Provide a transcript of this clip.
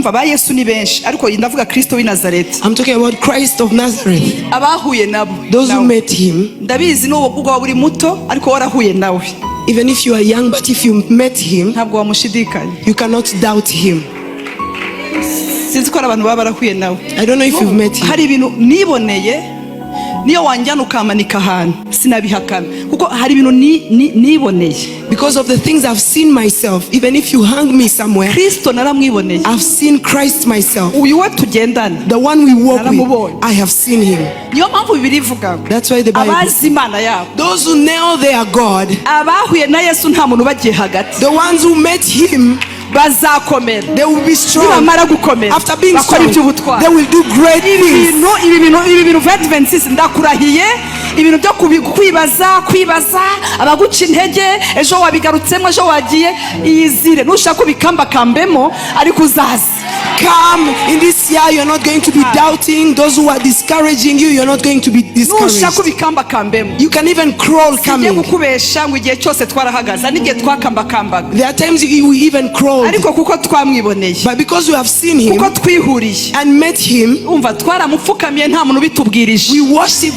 Umva, ba Yesu ni benshi, ariko ndavuga Kristo w'i Nazareti. I'm talking about Christ of Nazareth. Abahuye nabo Those who nawe. met him, Ndabizi n'ubu ubwo waba uri muto, ariko warahuye nawe, even if you are young, but if you met him, ntabwo wamushidikanya. You cannot doubt him. Sinzi ko hari abantu baba barahuye nawe. I don't know if you've met him. Hari ibintu niboneye, niyo wanjyana ukamanika ahantu sinabihakana, kuko hari ibintu niboneye. Because of the things I've seen myself, even if you hang me somewhere, Kristo naramwiboneye. I've seen Christ myself. Uyu we tugendana, The one we walk with, Naramubonye. I have seen him. Niyo mpamvu Bibiliya ivuga ngo That's why the Bible. abazi Imana yabo, Those who know their God, abahuye na Yesu, nta muntu ubagiye hagati, the ones who met him, bazakomera. they will be strong. Nibamara gukomera, After being bakora strong, iby'ubutwari. they will do great Ibi things. bintu, ibi bintu, ibi bintu 2026, ndakurahiye, ibintu byo kwibaza, abaguca intege, ejo wabigarutsemo, ejo wagiye, iyizire. Nushaka ubikambakambemo, ariko uzaze. Come in this year, you're not going to be doubting. Those who are discouraging you, you're not going to be Nushaka discouraged. ubikambakambemo. You can even crawl Singiye coming. kukubesha ngo igihe cyose twarahagaze, hari n'igihe twakambakambaga. There are times you even crawled. Ariko kuko twamwiboneye, But because we have seen him kuko twihuriye, and met him, umva, twaramupfukamiye nta muntu ubitubwirije. We worship.